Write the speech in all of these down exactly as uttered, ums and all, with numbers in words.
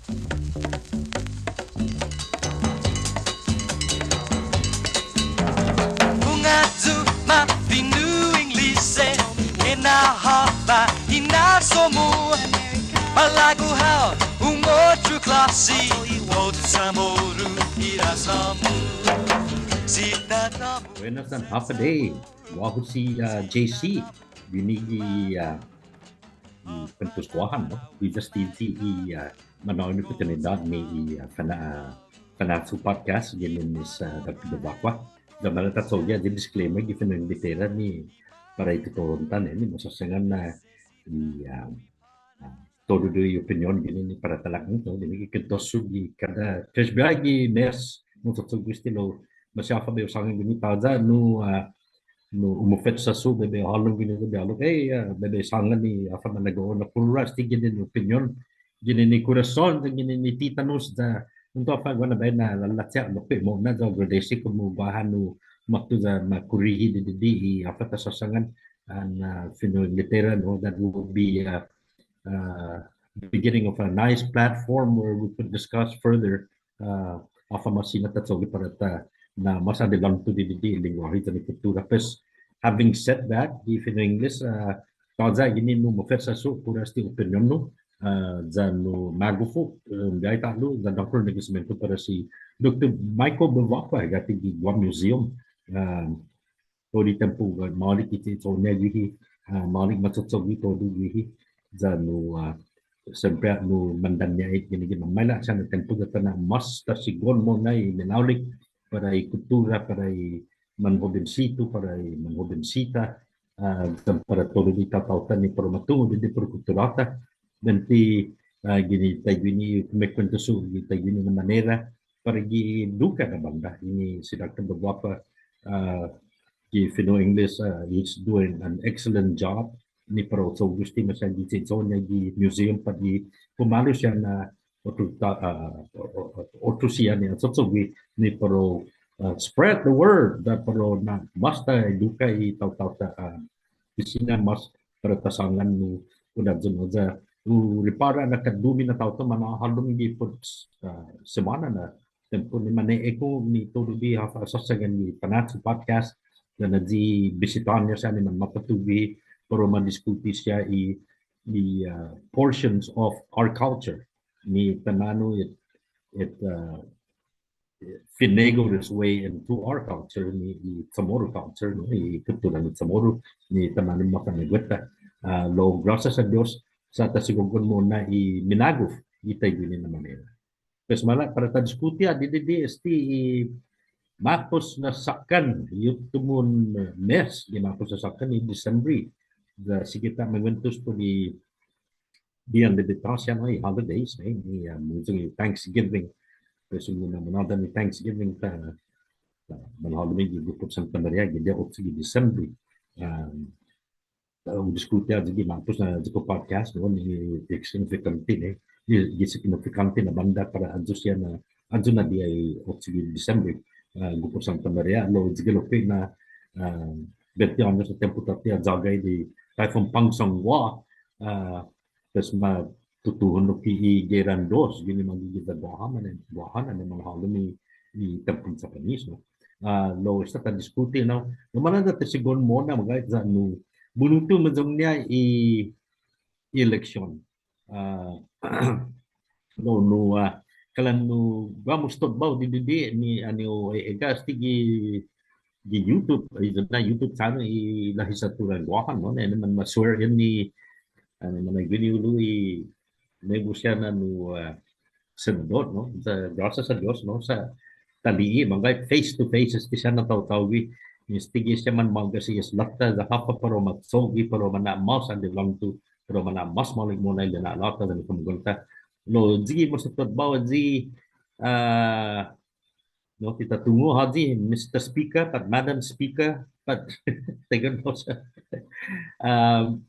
Hu na'ån-hu ma fino' English, enao håfa hinasso-mu. Malago' hao un otro klåse, otro CHamoru hinasso-mu. Si tatå-mu. Buenas yan håfa adai. Guåhu si, ah, J C. Guini i, ah, i Kuentos Guåhan, no? Guiya esti i, ah, manå'i na oportunidåt ni i, ah, Fana-, ah, Fanachu Podcast, ginen Miss, ah, Doktor Bevacqua. Ya maila' ta cho'gue i disclaimer gi fino' Inglatera ni para i tutuhon-ta, eh, ni masåsangan na i, ah, ah, todu i opinion ginen ni para ta laknos, no? Ginen gi kuentos yu' gi kada tres biahi gi mes, no, todu este lao, maseha håfa bai hu sångan ginen tåya' nu, ah, nu umofecha yu' bai bai hålom ginen bai hu ålok, eh, ah, bai bai sångan ni håfa malago' na puru esti ginen i opinion, ginen i kurason, ginen i titanus, ya un tungo' håfa guaha na biahi na låla'la' lokkue' mo'na, ya agradesi komu guaha nu måtto ya ma korihi didide' i håfa ta såsangan, yan, ah, fino' Inglatera, no, that will be, ah, uh, beginning of a nice platform where we could discuss further, uh, håfa mås siña ta cho'gue para ta na'mås adelånto didide' i lengguåhi yan i kuttura. Pues, having said that, gi fino' English, uh, tåya' ginen nu umofecha yu' puru esti opinion-hu, uh, ya nu magof-hu, um, biahi ta'lo, ya dångkolo na agradesimiento para si Doktor Michael Bevacqua, guatu gi Guam Museum, um, todu i tiempo, uh, maolek i che'cho'-ña guihi, uh, maolek macho'gue todu guihi, ya nu, uh, siempre nu mandanña' hit ginen gi mamaila' siha na tiempo ya ta na'mås ta sigi mo'na i minaolek para i kuttura, para i manhobensitu, para i manhobensita, uh, yan para todu i taotao-ta ni para u ma tungo' didide' puru kuttura-ta, buente, uh, ginen taiguihi ni kumekuentos yu' gi taiguihi na manera, para gi Dukha na bånda, ini si Doktor Bevacqua, uh, gi fino' English, uh, he's doing an excellent job, ni para u cho'gue este maseha gi che'cho'-ña gi museum pat gi pumalu siha na otro ta-, uh, o-, o-, otro siha ni cho'gue ni para u, uh, spread the word, ya para u na'mås ta eduka i taotao-ta, uh, Pues siña mås para ta sångan nu, u na, ya, u ripåra na kadumen na taotao manhålom gi put, ah, semåna na tiempo ni mane'ekungok ni todu i håfa såsangan gi Fanachu Podcast, yan i bisitå-ña siha ni manmåtto gi para u ma diskuti siha i, i, ah, portions of our culture. Ni taimanu it, it, ah, finagle his way into our culture, ni i Chamorro culture, no, i kutturan CHamoru, ni taimanu mafa'nå'gue-ta. Ah, lao, gracias a Dios, sa' ta sigogon mo'na i minagof i taiguini na manera. Pues maila' para ta diskuti ha' didide' este i ma'pos na såkkan, i uttimo mes, i ma'pos na såkkan i Disembre. Ya sigi ta manguentos put i bihan didide' siha, no, i holidays, eh, ni, ah, mungnga i Thanksgiving. Pues, mungnga na mungnga i Thanksgiving ta, ta manhålom i gupot Santa Maria, gi diha otso gi Disembre. Ah, un diskuti ayu gi ma'pos na ayu i podcast, no, ni i signifikånte, ni, ni i signifikånte na bånda para ayu siha na, ayu na diha i otso gi Disembre, ah, gupot Santa Maria, lao ayu gi lokkue' na, ah, bente åños na tiempo tåtte ha' yågai i Taifon Pongsong Hua, ah, Pues ma tutuhon lokkue' i Geran Dos, guini manggi' giya Guåhan, annai, Guåhan, annai manhålom i, i tiempon Japanese, no. Ah, lao esta ta diskuti, no. Lao maila' ta sigogon mo'na, magåhet ya nu, bunutu mayong-ña i eleksion. Ah, lao nu, ah, kalan nu, guaha mustotbao didide' ni, annai hu, eh, egga' este gi gi YouTube, i na YouTube channel i Lehislatura Guåhan, no, ni annai manma-swear in i, annai mana'guini hulo' i nuebu siha na nu, ah, senadot, no, sa' gracias a Dios, no, sa' ta li'e', magåhet face to face este siha na taotao gi, ni este gi siha manma'gas i isla-ta, ya håfa para u ma cho'gue, para u mana'mås adelånto, para u mana'mås maolek mo'na i lina'la'-ta yan i komeguån-ta. Lao ayu i mustotbao ayu, ah, no, ti ta tungo' håyi, Mister Speaker, pat Madam Speaker, pat taiguini sa'. Um,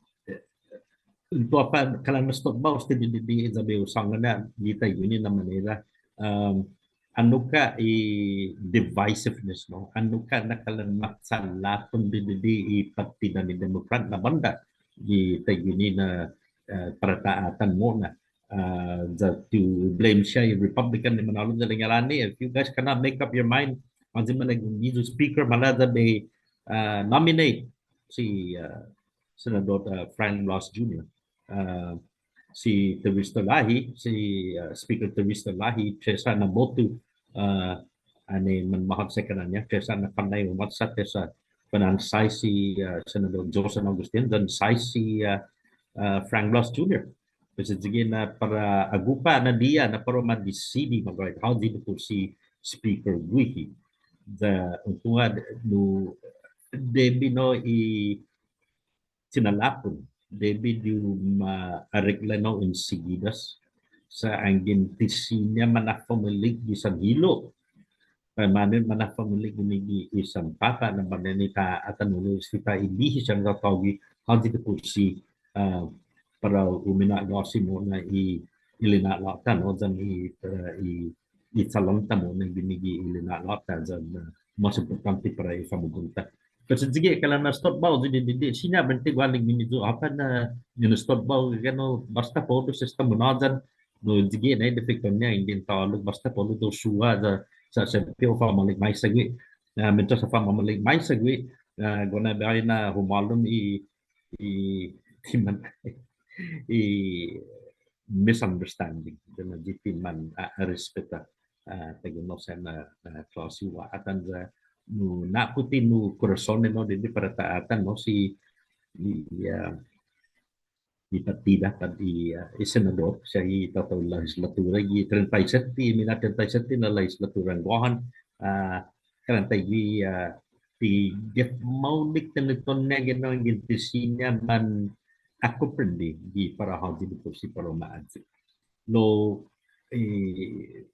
untuk håfa kalan mustotbao este didide' ya bai hu sångan ha' gi taiguini na manera. Um, annokka' i divisiveness, no? Annokka' na kalan machalaton didide' i Partidu ni Demokrat na bånda gi taiguini na, eh, para ta atan mo'na. Uh, ya to blame siha i Republican ni manhålom ya ilek-ñiha nai, if you guys cannot make up your mind, håyi manegguini yu' speaker, maila' ya bai, uh, nominate si, uh, Senadot, uh, Frank Blas Junior. Uh, si Theresa Lahee, si, uh, Speaker Theresa Lahee, tres ha' na botu, uh, annai manmahåtsa kalan-ña, tres ha' na fannai umåtsa, tres ha' fanansai si, uh, Senadot Josan Augustin, yan sai si, uh, uh, Frank Blas Junior. Pues sigi na para agupa' na diha na para u ma disidi magåhet håyi put si speaker guihi. Ya un tungo' nu debi no i chinalapun, debi di u ma aregla no insigidas. Sa' anggen ti siña mana'famali gi sanhilo'. Taimanu mana'famali guini gi i sanpapa' na bånda ni ta atan unu esta ta ilihi siha na taotao gi håyi put si, ah, para u mina'gåsi mo'na i, i lina'la'-ta no, yan i, ah, i, i chalån-ta mo'na guini gi i lina'la'-ta yan, ah, mas impottånte para i famagu'on-ta. Pues sigi kalan na stop bao, di, di, di, siña buente guaha ilek-ñiha yu', håfa na, you know, stop bao, you know, båsta para u esta munhåyan, no, sigi na i defekto-ña, anggen ta ålok båsta para u esta hu suha ya, sa' siempre u fa'maolek maisa gui'. Ah, mientras u fa'maolek maisa gui', ah, gonna be na humålom i, i, i man, i misunderstanding. Yan håyi ti man, ah, ah, respeta. Ah, taiguini sa' na, ah, klåsi hu atan ya, nu, na'puti nu korason no, di, di para ta atan no, si, i, ah, i partida, pat i, ah, i senadot, siha i taotao lehislatura, i trenta y sette, mina trenta y sette na lehislatura Guåhan, ah, kalan taiguini, ah, ti gef maolek teniton-ña gi no, anggen ti siña man akomprende gi para håyi put si para u ma åyu. Lao, eh,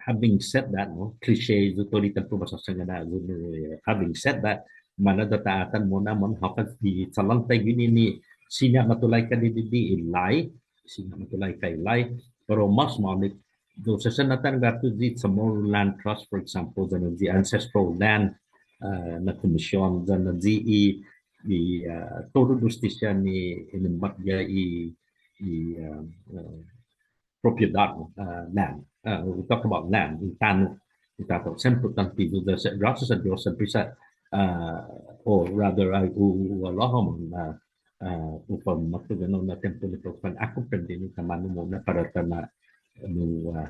having said that, no, cliche yu' todu i tiempo, mas sangåni yu', no, eh, having said that, maila' ya ta atan mo'na, mo'na håfa i chalån-ta guini ni siña matulaika di, di, di i lai, siña matulaika i lai, pero mas maolek, yu' sa' sa' na'atan guatu i Chamorro Land Trust, for example, yan i ancestral land, ah, na kumision, yan i, i, ah, todu hustisia ni, ni matga i, i, ah, ah, propiedåt, uh, land. Uh, we talk about land, i tano', i tano'. Siempre impottånte, gracias a Dios, siempre sa', uh, or rather, ai, u, u, u, aloha mo, na, uh, u fa'måtto, you know, na tiempo ni para u fan akomprende ni taimanu mo'na para ta na', nu, uh,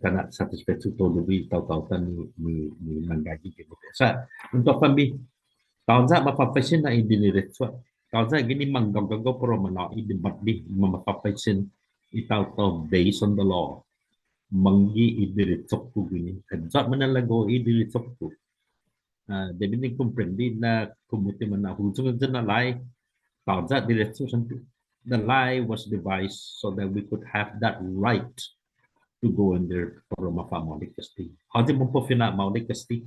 ta na' satisfecho todu i taotao-ta ni, ni, ni manggagaige. Sa', untuk kami, tåya' mafafaisen na i diniretso. Tåya' guini manggagaige para u manå'i i debatte, ma-, mafafaisen i taotao based on the law. Mangge i diretso-ku guini. Tåya' manlålago i diretso-ku. Ah, debi di komprende na komu ti mana'huyong yan na lai. Tåya' diretso siempre. The lai was devised so that we could have that right to go in there para u ma fa'maolek este. Håyi para u fa'maolek este.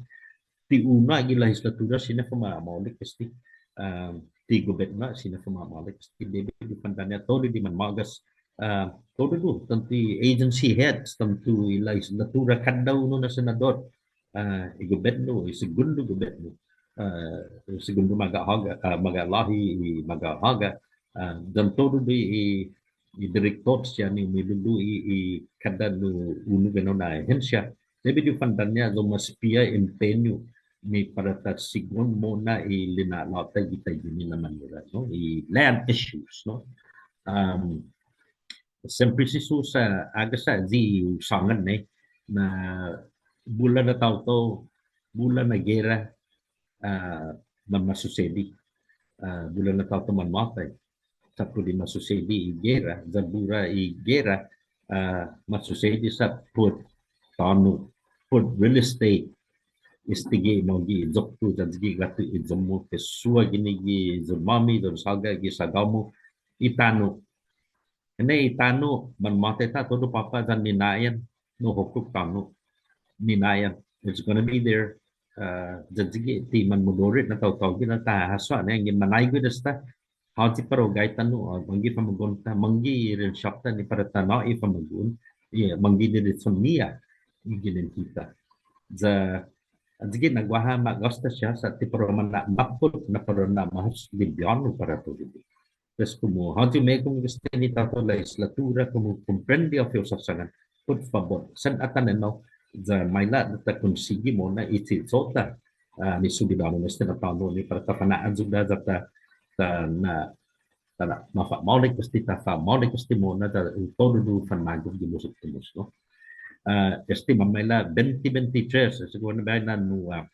Ti unu gi lehislatura siña fa'maolek este. Um, ti gobietnu siña fa'maolek este. Debi di u fandaña' todu i manma'gas, um, todu, tantu i agency heads, tantu i lehislatura, kada unu na senadot, ah, i gobietnu, i segundo gobietnu, ah, i segundo maga'håga, ah, maga'låhi, i maga'håga, ah, yan todu i, i, i direktot siha ni umilulu' i, i kada unu, unu gi unu na ahensia. Debi di u fandaña' ya u ma espia empeñu ni para ta sigi mo'na i lina'la'-ta gi taiguini na manera, no? I land issues, no? Um, siempre si sus, ah, hagas håyi hu sångan nai, na bula na taotao, bula na gera, ah, na masusedi. Ah, bula na taotao manmåtai. Sa' put i masusedi i gera, ya bula i gera, ah, masusedi sa' put tåno', put real estate. Estague' mangge i iyo-ku, ya sigi guatu i iyo-mu, ke sua guini gi iyo-måmi, iyo-såga, gi såga-mu, i tano'. Annai i tano', manmåtai ta todu påpa' yan nina'an, no hokkok tåno'. Nina'an. It's gonna be there. Uh, ya sigi ti manmogorit na taotao guini ta hasso, annai anggen manaigue esta. Håyi para u gai tano', uh, mangge famagu'on-ta, mangge i rinsiåtta ni para ta nå'i famagu'on. Iya, mangge i diretson-ñiha. Anggen hita. Ya, ya sigi na guaha ma gåsta siha sa' ti para u mana'mappot na para u na'mahos libiånu para todu. Pues komu håyi meggai este ni tåta lehislatura, komu komprende håfa yu' såsangan, put fabot, sen atan enao, ya maila' ta konsigi mo'na i tichot-ta, ah, ni siudadånu este na tåno' ni para ta fana'ayuda ya ta, ta na, ta na, ma fa'maolek este, ta fa'maolek este mo'na ya todu i fa'nagof gi musik tumus, no? Ah, este mamaila' bente bente tres, este guaha na biahi na nu, ah,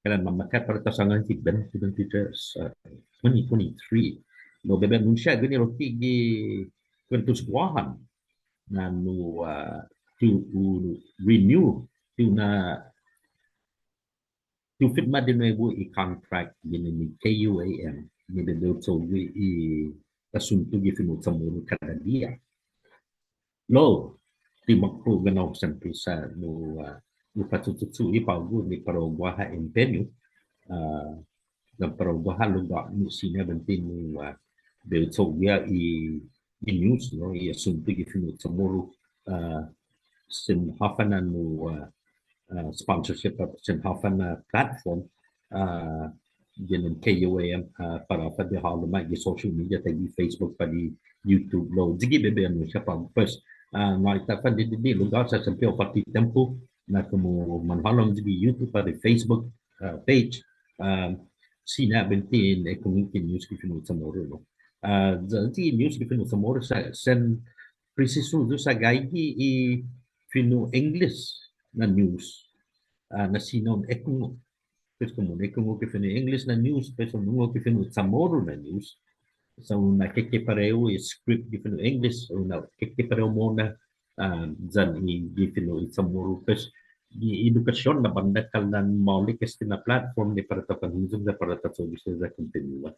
kalan mamakkat para ta sångan gi bente bente tres, ah, twenty twenty-three. No, bai bai anunsia guini lokkue' gi Kuentos Guåhan. Na nu, ah, ti u renew, ti u na, ti u firma di nuebu i contract ginen i K U A M, ni bai bai hu cho'gue i asuntu gi fino' CHamoru kada diha. Lao, ti måtto ginen siempre sa' nu, ah, nu påchuchuchu'i på'go ni para u guaha empeñu, ah, yan para u guaha lugåt nu siña bente nu, ah, bai hu cho'gue i, i news, no, i asuntu gi fino' CHamoru, ah, sen håfa na nu, ah, ah, sponsorship, ah, sen håfa na platform, ah, ginen K U A M, ah, para håfa bai hålom gi social media, taiguihi Facebook, pat i YouTube, lao, sigi bai bai anunsia på'go. Pues, ah, no, i ta' fan di, di, di lugåt sa' siempre u fåtto tiempo, na komu manhålom sigi YouTube, pat i Facebook, ah, page, ah, siña bente i ekungok i news gi fino' CHamoru, no. Ah, ya, i news gi fino' CHamoru sa', sen presisu yu' sa' gaige i fino' English na news. Ah, na siña un ekungok. Pues komu un ekungok i fino' English na news, pues un hungok i fino' CHamoru na news. Sa' un keke parehu i script gi fino' English, un keke parehu mo'na, ah, yan i, gi fino' i CHamoru, pues, i edukasion na bånda kalan maolek este na platform ni para ta fanhuyong ya para ta cho'gue siha ya kontinua.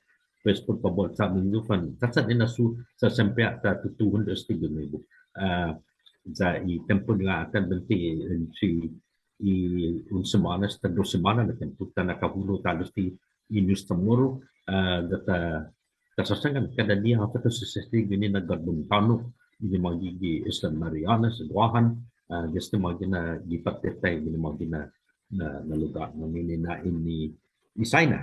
Pues, put fabot, sa' ni hu fan, sa' sa' ni na su, sa' siempre ta tutuhon este gi nuebu. Ah, ya i tiempo ni atan bente entre i un semåna asta dos semåna na tiempo ta na'kahulo' ta'lo este i news CHamoru, ah, ya ta, ta såsangan kada diha håfa ta susesedi guini na gatbon tåno', guini mågi gi Isla Marianas, Guåhan, ah, gi este mågi na gi påtte-ta, guini mågi na, na, na lugåt, no, guini na ini i Saina.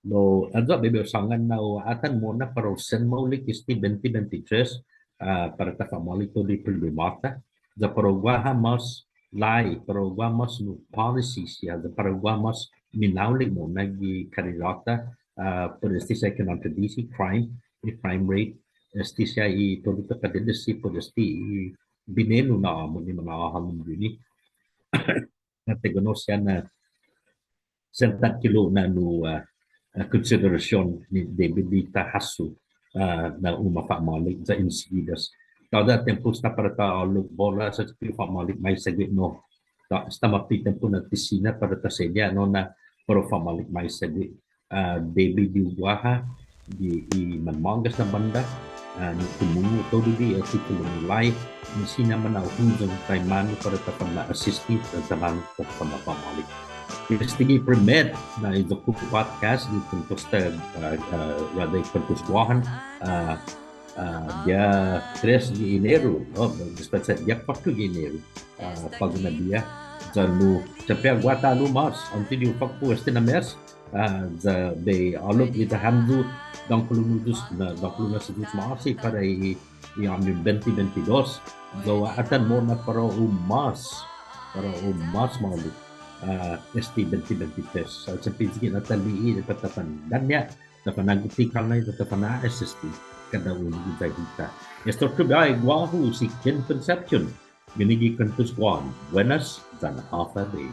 Lao, ayu bai bai hu sångan na u atan mo'na para u sen maolek este bente bente tres, ah, para ta fa'maolek todu i problema-ta. Ya para u guaha mås lai, para u guaha mås nu policy siha, ya para u guaha mås minaolek mo'na gi karera-ta, ah, put este siha i kinakontradisi, crime, i crime rate, este siha i todu ta padedesi, put este i binenu na åmot ni mana'hålom guini. Na taiguenao siha na sen takkilo' na nu, ah, ah, konsiderasion ni debi di ta hasso, ah, na u ma fa'maolek ya insigidas. Tåya' tiempo esta para ta ålok bola sa' ti fa'maolek maisa gue', no. Ta, esta måtto i tiempo na ti siña para ta sedia, no, na para u fa'maolek maisa gue'. Ah, debi di u guaha, di i manmångas na bånda, ah, ni tumungo' todu di, ah, ti kulong lai, ni siña mana'huyong taimanu para ta fana'asisti, taimanu para ta fana'fa'maolek. Estague' i primet na iyo-ku podcast, i Kuentos, ah, ah, rather, Kuentos Guåhan, ah, ah, dia tres di Eneru, no? Dispensa, dia kuåttro di Eneru, ah, på'go na biha. Ya nu, siempre ha' guaha ta'lo mås, åntes di u fåkpo este na mes, ah, ya bai ålok i ta hamyo, dångkolo na Yu'os, na, dångkolo na si Yu'os ma'åse' para i, i åñu bente bente dos. Ya u atan mo'na para u mås, para u mås maolek, ah, este bente bente tres. Sa' siempre sigi na ta li'e' para ta fandåña', ta fanagof i kånnai, ta fana'asisti kada unu giya hita. Esta otro biåhi, guåhu si Ken Concepcion. Guini gi Kuentos Guåhan. Buenas, yan håfa adai.